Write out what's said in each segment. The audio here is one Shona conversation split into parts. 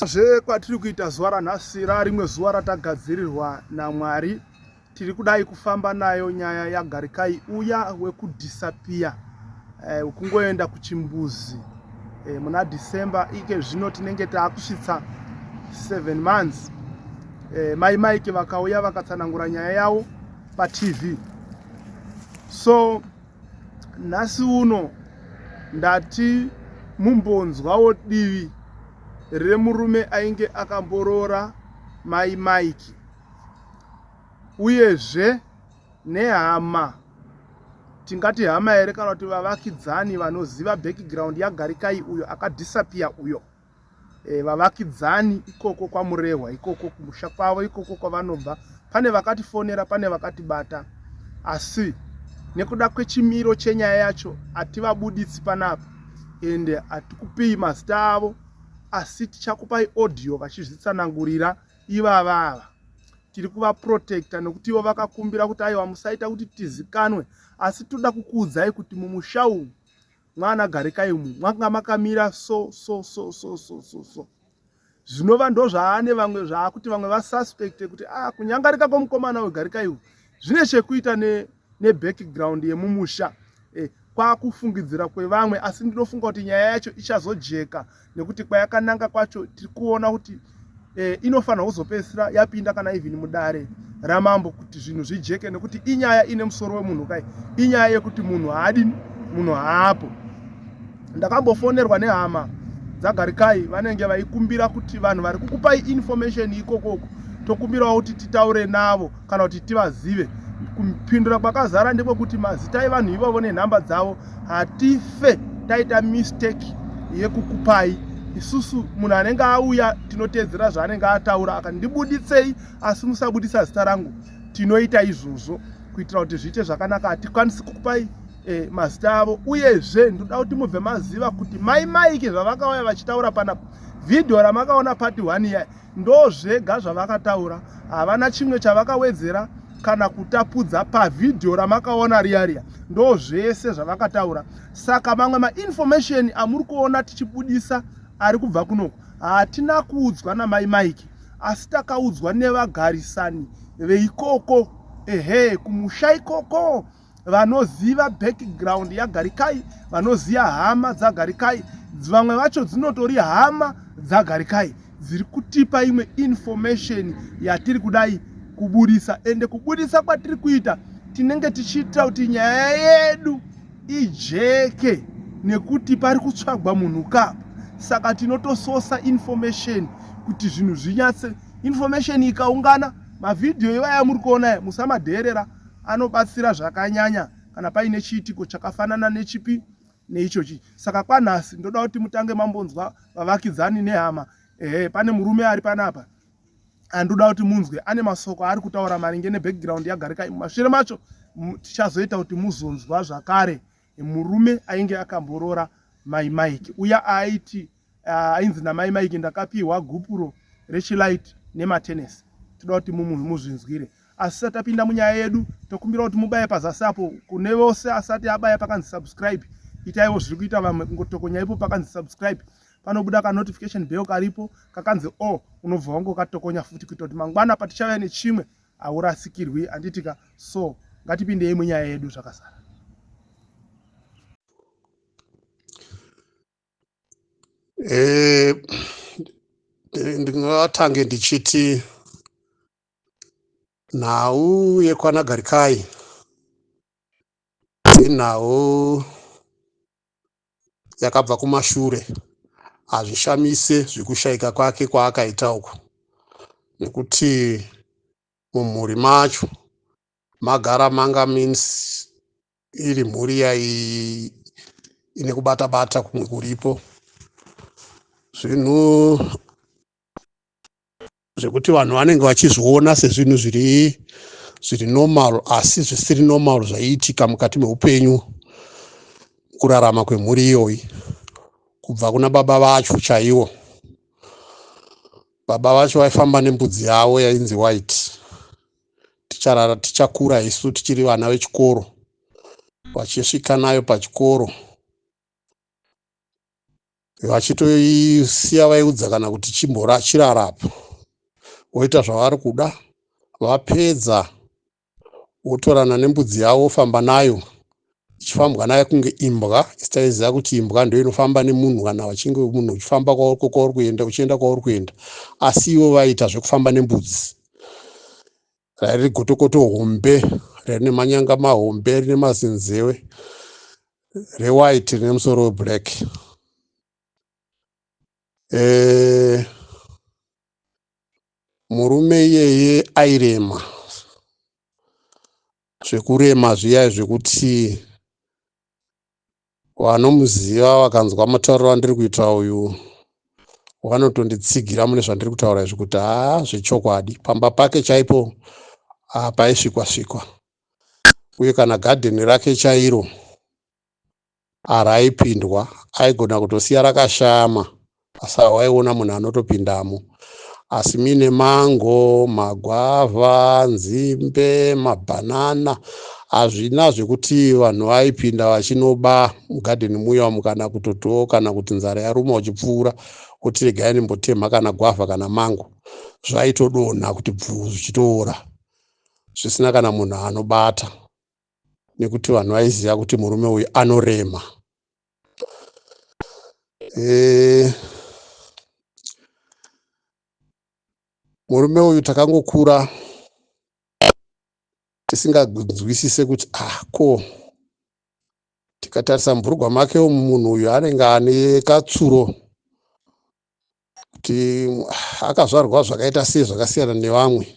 Zve kwatiri kuita zuva ranhasi rarimwe zuva ratagadzirirwa naMwari. Tiri kudai kufamba nayo nyaya yaGarikai uya wekudhisapiya eh, wekungoenda kuchimbuzi eh, muna December ike zvino tinenge taakusvitsa 7 months. Eh, mai Mike vakauya vakatsanangura nyaya yavo paTV. So nhasi uno ndati mumbonzwawo divi remurume ainge akamboroora mai Mike uyezve nehama tingati hama here kana kuti vavakidzani vanoziva background yaGarikai uyo akadisappear uyo. E, vavakidzani ikoko kwaMurehwa ikoko kumusha kwavo ikoko kwavanobva pane vakatifonera pane vakatibata asi nekuda kwechimiro chenyaya yacho hativabuditsi panapa ende hatikupii mazita avo asi tichakupai audio vachizvitsanangurira ivava ava tiri kuvaprotecta nekuti ivo vakakumbira kuti aiwa musaita kuti tizikanwe asi toda kukuudzai kuti mumusha umu mwana Garikai umu mwanga makamira so so so so so so so zvinova ndozvaane vamwe zvaakuti vamwe vasuspecte kuti ah kunyangarika kwomukomana uyu Garikai uyu zvine chekuita nebackground ne yemumusha eh, kwakufungidzira kwevamwe asi ndinofunga kuti nyaya yacho ichazojeka nekuti kwayakananga kwacho tiri kuona kuti eh, inofanira kuzopedzisira yapinda kana even mudare ramambo kuti zvinhu zvijeke nekuti inyaya ine musoro wemunhu kai inyaya yekuti munhu haadini munhu haapo ndakambofonerwa nehama dzagarikai vanenge vaikumbira kuti vanhu vari kukupai information ikokoko tokumbirawo kuti titaure navo kana kuti tivazive kupindura kwakazara ndekwekuti mazita evanhu ivavo nenhamba dzavo hatife taita mistake yekukupai isusu munhu anenge auya tinoteedzera zvaanenge ataura akandibuditsei asi musabudisa zita rangu tinoita izvozvo kuitira kuti zviite zvakanaka hatikwanisi kukupai eh, mazita avo uyezve ndoda kuti mubve maziva kuti mai maike zvavakauya vachitaura panapa vhidhiyo ramakaona pati one iya ndozvega zvavakataura havana chimwe chavakawedzera kana kutapudza pavhidhiyo ramakaona riya riya ndozvese zvavakataura saka mamwe mainformation amuri kuona tichibudisa ari kubva kunoku hatina kuudzwa namai maiki asi takaudzwa nevagarisani veikoko ehe kumusha ikoko vanoziva background yaGarikai vanoziva hama dzaGarikai vamwe vacho dzinotori hama dzaGarikai dziri kutipa imwe information yatiri kudai kubudisa ende kubudisa kwatiri kuita tinenge tichiitira kuti nyaya yedu ijeke nekuti pari kutsvagwa munhu kapa saka tinotososa information kuti zvinhu zvinyatse information ikaungana mavhidhiyo ivaya muri kuona musamadheerera anobatsira zvakanyanya kana paine chiitiko chakafanana nechipi neichochi saka kwanhasi ndoda kuti mutange mambonzwa vavakidzani nehama ehe pane murume ari panapa andoda kuti munzwe ane masoko aari kutaura maringe nebackground yagarika mumashure macho tichazoita kuti muzonzwa zvakare murume ainge akamboroora mai Mike uya aiti ainzi namai Mike ndakapiwa gupuro rechilight nematenesi toda kuti muzvinzwire asi tisati tapinda munyaya yedu tokumbira kuti mubaye pazasi apo kune vose asati abaya pakanzi subscribe itaiwo zviri kuita vamwe kungotokonya ipo pakanzi subscribe panobuda ka notification bell karipo kakanzi o oh, unobva wangokatokonya futi kuita kuti mangwana patichauya nechimwe haurasikirwi handitika so ngatipindei munyaya yedu zvakazara eh, ndingatange ndichiti nhau yekwanagarikai inhau yakabva kumashure hazvishamise zvekushaika kwake kwaakaita uku nekuti mumhuri macho magara manga means iri mhuri yai ine kubata bata kumwe kuripo zvinhu zvekuti vanhu vanenge vachizviona sezvinhu zviri zviri normal asi zvisiri normal zvaiitika mukati meupenyu kurarama kwemhuri iyoyi kubva kuna baba vacho chaiwo baba vacho vaifamba nembudzi yavo yainzi white ticharara tichakura isu tichiri vana vechikoro vachisvika nayo pachikoro. Vachitoisiya vaiudza kana kuti chimbora chirarapa, voita zvavari kuda. Vapedza votorana nembudzi yavo vofamba nayo, ichifambwa nayo kunge imbwa. Isu taiziva kuti imbwa ndiyo inofamba nemunhu kana vachinge munhu uchifamba kwauri kuenda, uchienda kwauri kuenda, asi ivo vaiita zvekufamba nembudzi. Rari gotokoto hombe rine manyanga mahombe, rine mazinzewe rewhite, rine musoro weblack. Murume iyeye airema zvekurema zviya zvekuti vanomuziva vakanzwa matauriro andiri kuita uyu vanotonditsigira mune zvandiri kutaura izvi kuti haa, zvechokwadi, pamba pake chaipo hapaisvikwa svikwa, uye kana gadheni rake chairo haraipindwa. Aigona kutosiya rakashama, asi hawaiona munhu anotopindamo, asi mine mango, magwavha, nzimbe, mabhanana, hazvina zvekuti vanhu vaipinda vachinoba mugadheni muya umu, kana kutotiwo kana kuti nzara yaruma uchipfuura kuti regai ndimbotemha kana gwavha kana mango. Zvaitodonha kuti bvuu, zvichitoora zvisina kana munhu anobata, nekuti vanhu vaiziva kuti murume uyu anorema. Murume uyu takangokura tisinganzwisise kuti ah, ko tikatarisa mubhurugwa make umu, munhu uyu anenge ane katsuro, kuti akazvarwa zvakaita sei, zvakasiyana nevamwe.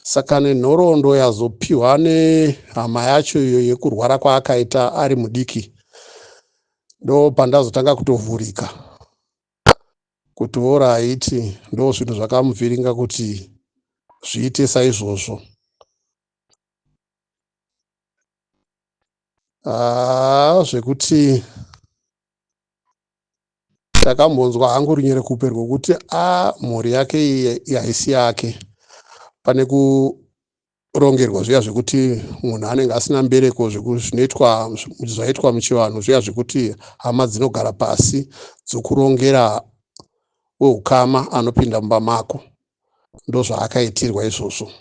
Saka nenhoroondo yazopiwa nehama yacho iyo yekurwara kwaakaita ari mudiki, ndo pandazotanga kutovhurika kuti alright, ndo zvinhu zvakamuvhiringa kuti zviite saizvozvo. Haa, zvekuti takambonzwa hangu runyerekupe rwekuti a, mhuri yake iyi haisi yake. Pane kurongerwa zviya zvekuti munhu anenge asina mbereko, zvinoitwa, zvaitwa muchivanhu zviya zvekuti hama dzinogara pasi dzokurongera weukama anopinda mumba mako, ndozvaakaitirwa izvozvo.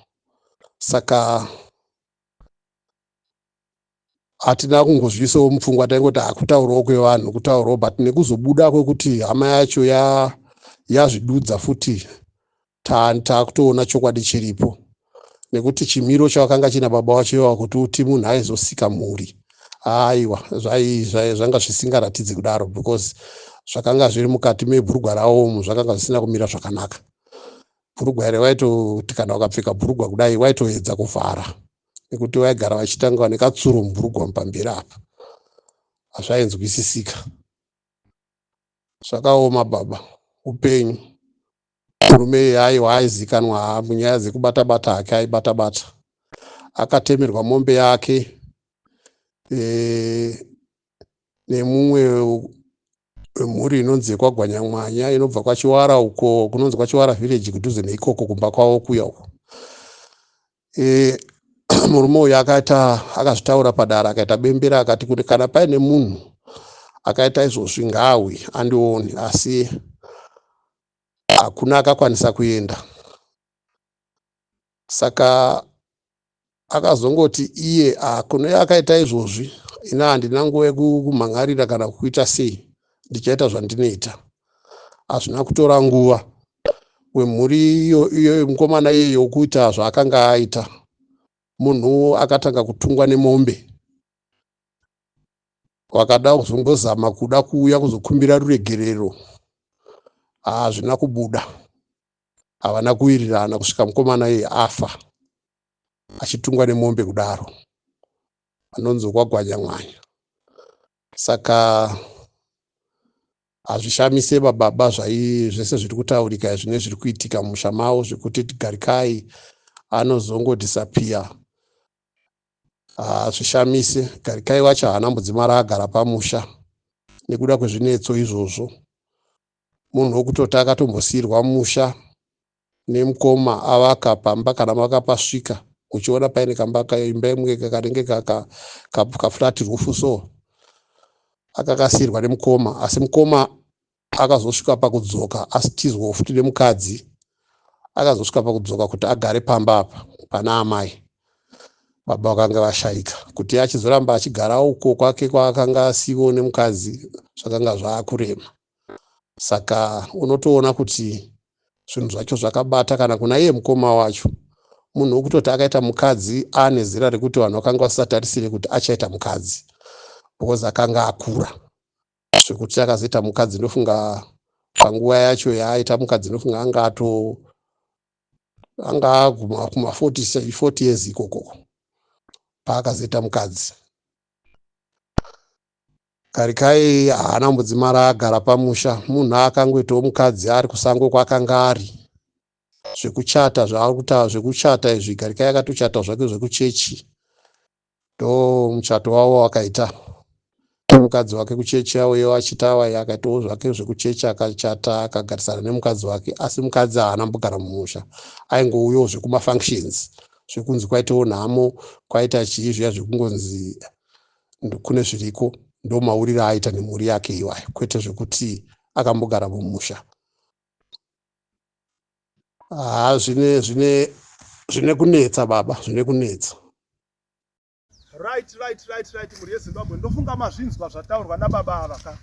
Saka hatina kungozviisawo mupfungwa, taingoti hakutaurawo kwevanhu kutaurawo, but nekuzobuda kwekuti hama yacho yazvidudza futi, taakutoona chokwadi chiripo, nekuti chimiro chavakanga china baba vacho iva kuti uti munhu aizosika mhuri, aiwa, zvanga zvisingaratidzi kudaro, because zvakanga zviri mukati mebhurugwa ravo umu zvakanga zvisina kumira zvakanaka. Bhurugwa iri waitoti kana ukapfeka bhurugwa kudai, waitoedza kuvhara, nekuti vaigara vachitanga nekatsuro mubhurugwa mupamberi apa, hazvainzwisisika. Zvakaoma baba, upenyu. Murume iye aiwa, aizikanwa munyaya dzekubata bata hake, aibata bata. Akatemerwa mombe yake nemumwe wemhuri inonzi yekwaGwanyamwanya, inobva kwaChiwara uko kunonzi kwaChiwara village, kudhuze neikoko kumba kwavo kuya uko. Murume uyu akaita, akazvitaura padara, akaita bembera, akati kuti kana paine munhu akaita izvozvi ngaawe andione, asi hakuna akakwanisa kuenda. Saka akazongoti iye kune akaita izvozvi, ina handina nguva yekumhan'arira kana kuita sei, ndichaita zvandinoita. Hazvina kutora nguva, wemhuri iyo mukomana iyeye wokuita zvaakanga aita, munhu akatanga kutungwa nemombe. Vakada kuzombozama kuda kuuya kuzokumbira ruregerero, hazvina kubuda, havana kuwirirana kusvika mukomana iyeye afa achitungwa nemombe kudaro, anonzi kwaGwanyamwanya. Saka hazvishamise bababa zvese zviri kutaurika izvi nezviri kuitika mumusha mavo, zvekuti Garikai anozongodisappear, hazvishamise. Garikai wacho haana mbudzimara agara pamusha nekuda kwezvinetso izvozvo. Munhu wokutoti akatombosiyirwa musha nemukoma avaka pamba, kana makapasvika uchiona paine kamba, kaimba imwe kanenge kaflat roof, so Akakasirwa nemukoma asi mukoma akazosvika pakudzoka asitizwawo futi nemukadzi akazosvika pakudzoka kuti agare pamba apa pana amai baba vakanga vashaika kuti achizoramba achigara uko kwake kwaakanga asiwo nemukadzi zvakanga zvaakurema saka unotoona kuti zvinhu zvacho zvakabata kana kuna iye mukoma wacho munhu wekutoti akaita mukadzi ane zera rekuti vanhu vakanga vasisatarisire kuti achaita mukadzi because akanga akura zvekuti akazoita mukadzi ndofunga panguva yacho yaaita mukadzi ndofunga anga ato anga aguma kuma 40 40 years ikoko paakazoita mukadzi. Garikai haana kumbodzimara agara pamusha munhu akangoitawo mukadzi ari kusango kwaakanga ari zvekuchata zvaari kutaura zvekuchata izvi Garikai akatochata zvake zvekuchechi ndo muchato wavo wakaita mukadzi wake kuchechi auyewo achiti awai akaitawo zvake zvekuchechi akachata akagarisana nemukadzi wake asi mukadzi haana mbogara mumusha aingouyawo zvekumafunctions zvekunzi kwaitawo nhamo kwaita chii zviya zvekungonzi kune zviriko ndo mauriro aaita nemhuri yake iwayo kwete zvekuti akambogara mumusha haa zvine zvine zvine kunetsa baba zvine kunetsa. Right right right right mhuri yeZimbabwe ndofunga mazvinzwa zvataurwa nababa ava ka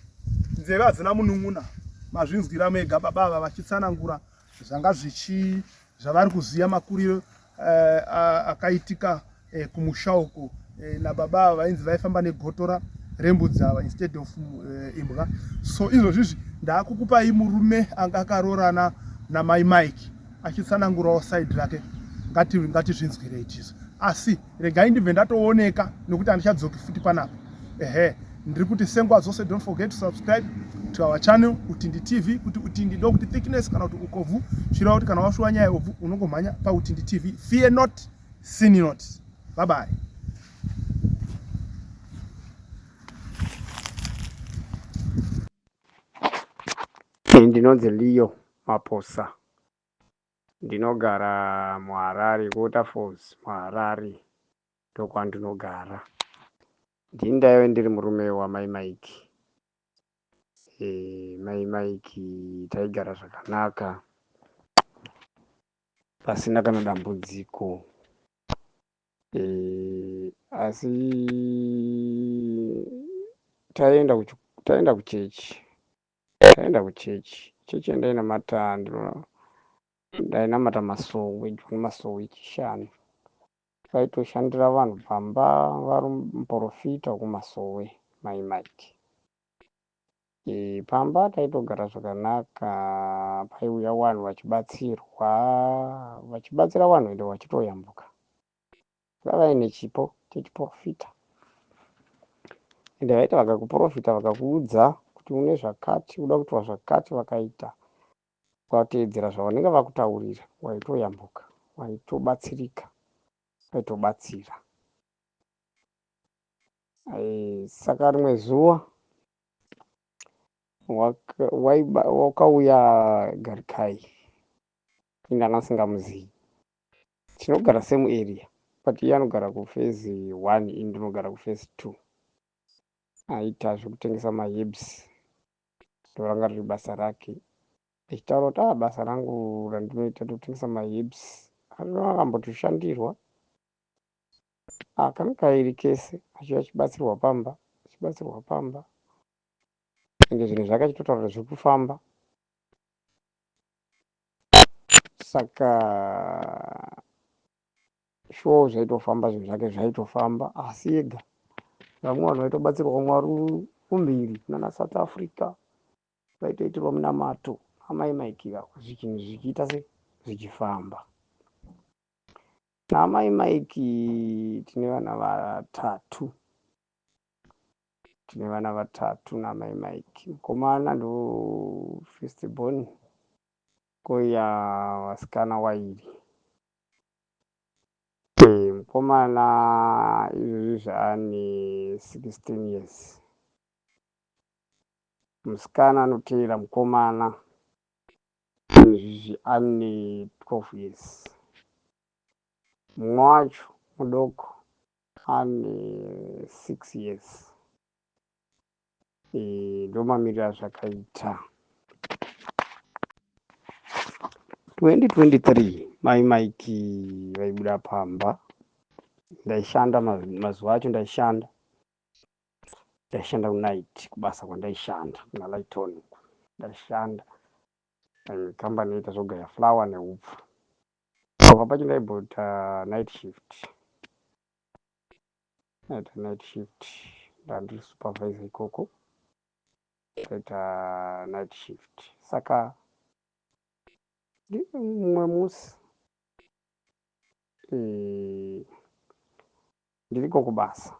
nzeve hadzina munun'una mazvinzwira mega baba ava vachitsanangura zvanga zvichi zvavari kuziva makuriro eh, akaitika eh, kumusha uku eh, nababa ava vainzi vaifamba negotora rembudzi ava instead of eh, imbwa so izvozvizvi ndaakukupai murume anga akaroorana namai Mike achitsanangurawo side rake ngatizvinzwirei ngati tisu asi regai ndibve ndatooneka nekuti handichadzoki futi panapa ehe ndiri kuti sengwa dzose don't forget to subscribe to our channel Utindi TV kuti Utindi ndokuti thickness kana kuti ukobvu zvireva kuti kana washuwa nyaya yeobvu unongomhanya paUtindi TV fear not sin not bye bye. Ndinonzi Leo Maposa. Ndinogara muHarare, kuWaterfalls muHarare ndokwandinogara. Ndini ndaive ndiri murume wamai Mike. E, mai Mike taigara zvakanaka pasina kana dambudziko. E, asi taenda taenda kuchechi Ndaenda kuchechi. Chechi yandainamata ndainamata masowe, John Masowe eChishanu. Vaitoshandira vanhu pamba vari muporofita wekumasowe mai Mike. E, pamba taitogara zvakanaka paiuya vanhu vachibatsirwa vachibatsira vanhu ende vachitoyambuka. Vavaine chipo chechiporofita ende vaiti vakakuporofita vakakuudza kuti une zvakati uda kuitwa zvakati vakaita ukateedzera zvavanenge vakutaurira waitoyambuka waitobatsirika waitobatsira eh, saka rimwe zuva wakauya Garikai indanga ndisingamuzivi Tinogara same area but iye anogara kuphase 1 ini ndinogara kuphase 2. Aita zvekutengesa maherbs ndoranga riri basa rake achitaura kuti ah basa rangu randinoita ndotengesa maherbs akambotishandirwa ah, kanga kairi kese achiuya achibatsirwa pamba achibatsirwa pamba ende zvinhu zvake achitotaura kuti zviri kufamba Saka shuwa zvaitofamba zvinhu zvake zvaitofamba asi ega vamwe vanhu vaitobatsirwa vamwe vari kumbiri kunana South Africa vaitoitirwa munamato amai Mike ivavo zvichinhu zvichiita se zvichifamba naamai Mike tine vana vatatu Tine vana vatatu namai Mike. Mukomana ndo first born kouya vasikana wairi. Eh, mukomana izvozvi zvaane 16 years. Musikana anoteera mukomana izvozvi ane 12 years. Mumwe wacho mudoko ane 6 years. Ndomamirira zvakaita 2023 mai Mike vaibuda pamba. Ndaishanda mazuva acho ndaishanda ndaishanda kunight kubasa kwandaishanda kuna Lighton uku ndaishanda kambani yaita zvogaya flour neupfu. Kubva pacho ndaimboita night shift ndaita night shift ndandiri supervisor ikoko ndaita night shift. Saka mumwe musi ndiriko kubasa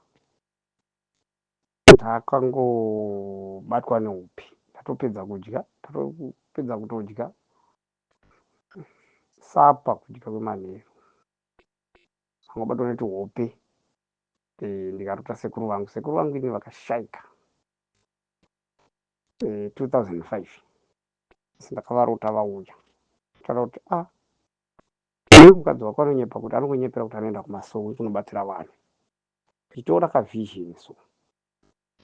ndakangobatwa neupi ndatopedza kudya ndatopedza kutodya sapa kudya kwemanheru angobatwa netihope ndikarota sekuru vangu. Sekuru vangu ini vakashaika 2005 asi ndakavarota vauya taura kuti a iwe mukadzi wako anonyepa kuti anongonyepera kuti anoenda kumasowe kunobatsira vanhu ndichitora kavision so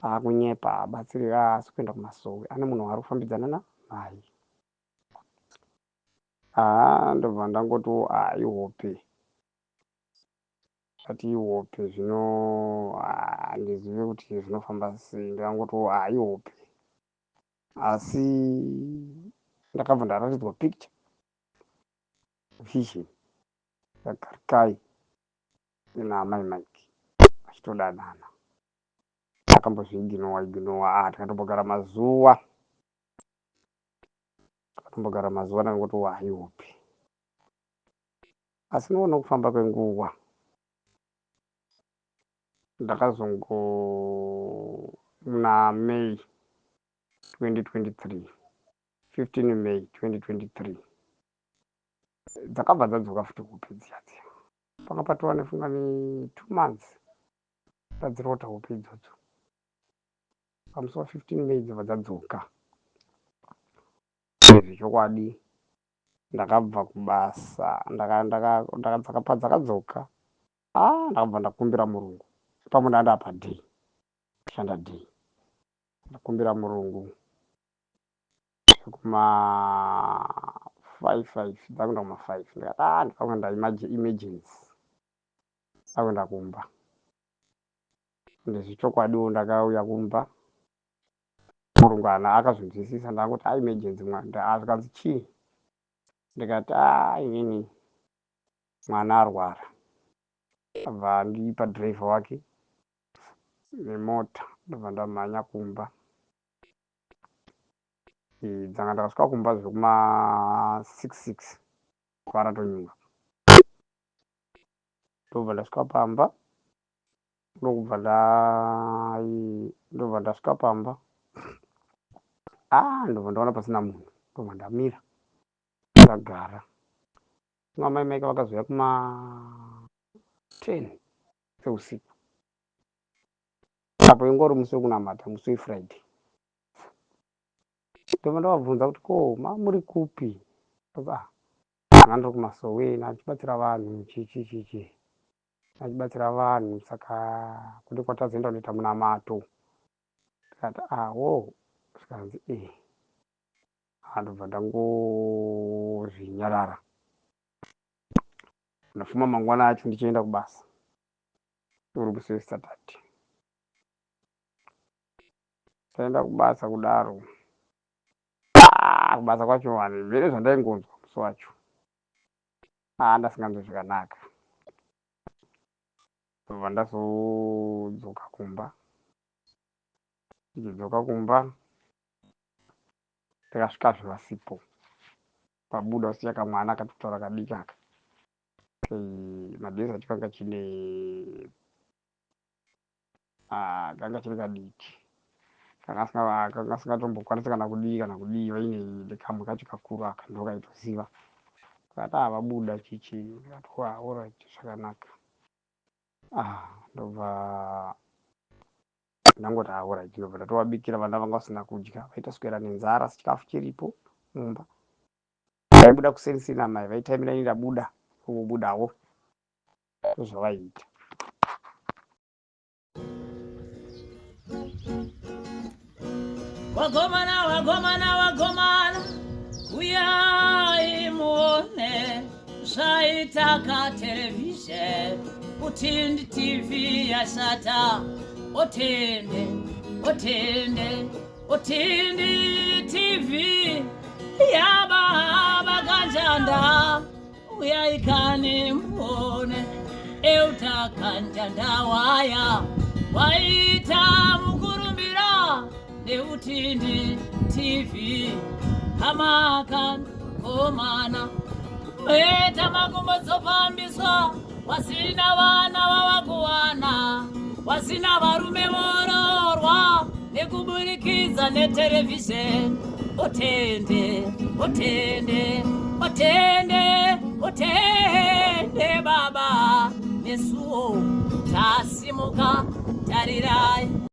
akunyepa abatsiri haasi kuenda kumasowe ane munhu waari kufambidzana namai. Haa ndobva ndangotiwo ah ihope ati ihope zvino handizive kuti zvinofamba sei ndikangotiwo ah ihope asi ndakabva ndaratidzwa picture vision yaGarikai naamai Mike vachitodanana. Akambozviiginowa iginowa ah tikatombogara mazuva tikatombogara mazuva ndakangoti wa ihope asi noona kufamba kwenguva ndakazongo muna May 2023 15 May 2023 dzakabva dzadzoka futi hope dziya dziya panga patova nefunga ne 2 months ndadzirota hope idzodzo pamusi wa 15 May dzobva dzadzoka. Zvechokwadi ndakabva kubasa padzakadzoka ah ndakabva ndakumbira murungu pamwe ndandapa day shanda day ndakumbira murungu kuma 5 5 dzakuenda kuma 5 ndikati ah ndikakuenda emergency ndakuenda kumba. Ndezvechokwadiwo ndakauya kumba murungu haana akazvinzwisisa ndangoti ah emergency mwana zvikanzi chii ndikati ah inini mwana arwara abva andipa driver wake nemota ndobva ndamhanya kumba. Dzanga ndakasvika kumba zvekuma 6 6 zuva ratonyura ndobva ndasvika pamba ndokubva ndobva ndasvika pamba ah ndobva ndaona pasina munhu ndobva ndamira ndagara. Amai Maika vakazouya kuma 10 dzeusiku apo ingori musi wekunamata musi weFriday. Ndobva ndavabvunza kuti ko ma muri kupi? Ah ndanga ndiri kumasowe ndichibatsira vanhu chii chii chii chii achibatsira vanhu saka kune kwatazoenda kunoita munamato ndikati awo zvikanzi e ndobva ndangozvinyarara ndafuma mangwana acho ndichienda kubasa uri musi wesaturday taenda kubasa kudaro kubasa kwacho vanhu zvene zvandaingonzwa musi wacho ndasinganzwi zvakanaka ndobva ndazodzoka kumba ndichidzoka kumba ndakasvika zvevasipo pabuda usiya kamwana akatotaura kadiki aka madhesi acho kanga chine kanga chiri kadiki kanga asingatombokwanisi kana kudii kana kudii vaine kamwe kacho kakuru aka ndokaitoziva akati ah vabuda chichi ndikati wa alright zvakanaka ah ndobva ndangoti ah alright ndobva ndatovabikira vana vanga vasina kudya vaitaswera nenzara asi chikafu chiripo mumba vaibuda kuseni seni amai vaitaimira ini ndabuda vobudawo ndozvavaiita. Wagomana, wagomana, wagomana, uyai muone zvaita katerevhizheni Utindi TV yashata. Otende, otende, Utindi TV yababa kanjanda uyai kani muone euta kanjanda waya waita mukurumbira neutindi TV hamakan komana Weta makumbo dzofambiswa, wasina vana vava kuwana, wasina varume voroorwa nekuburikidza neterevhizheni. Otende, otende, otende, otende baba, nesuwo tasimuka, tarirai.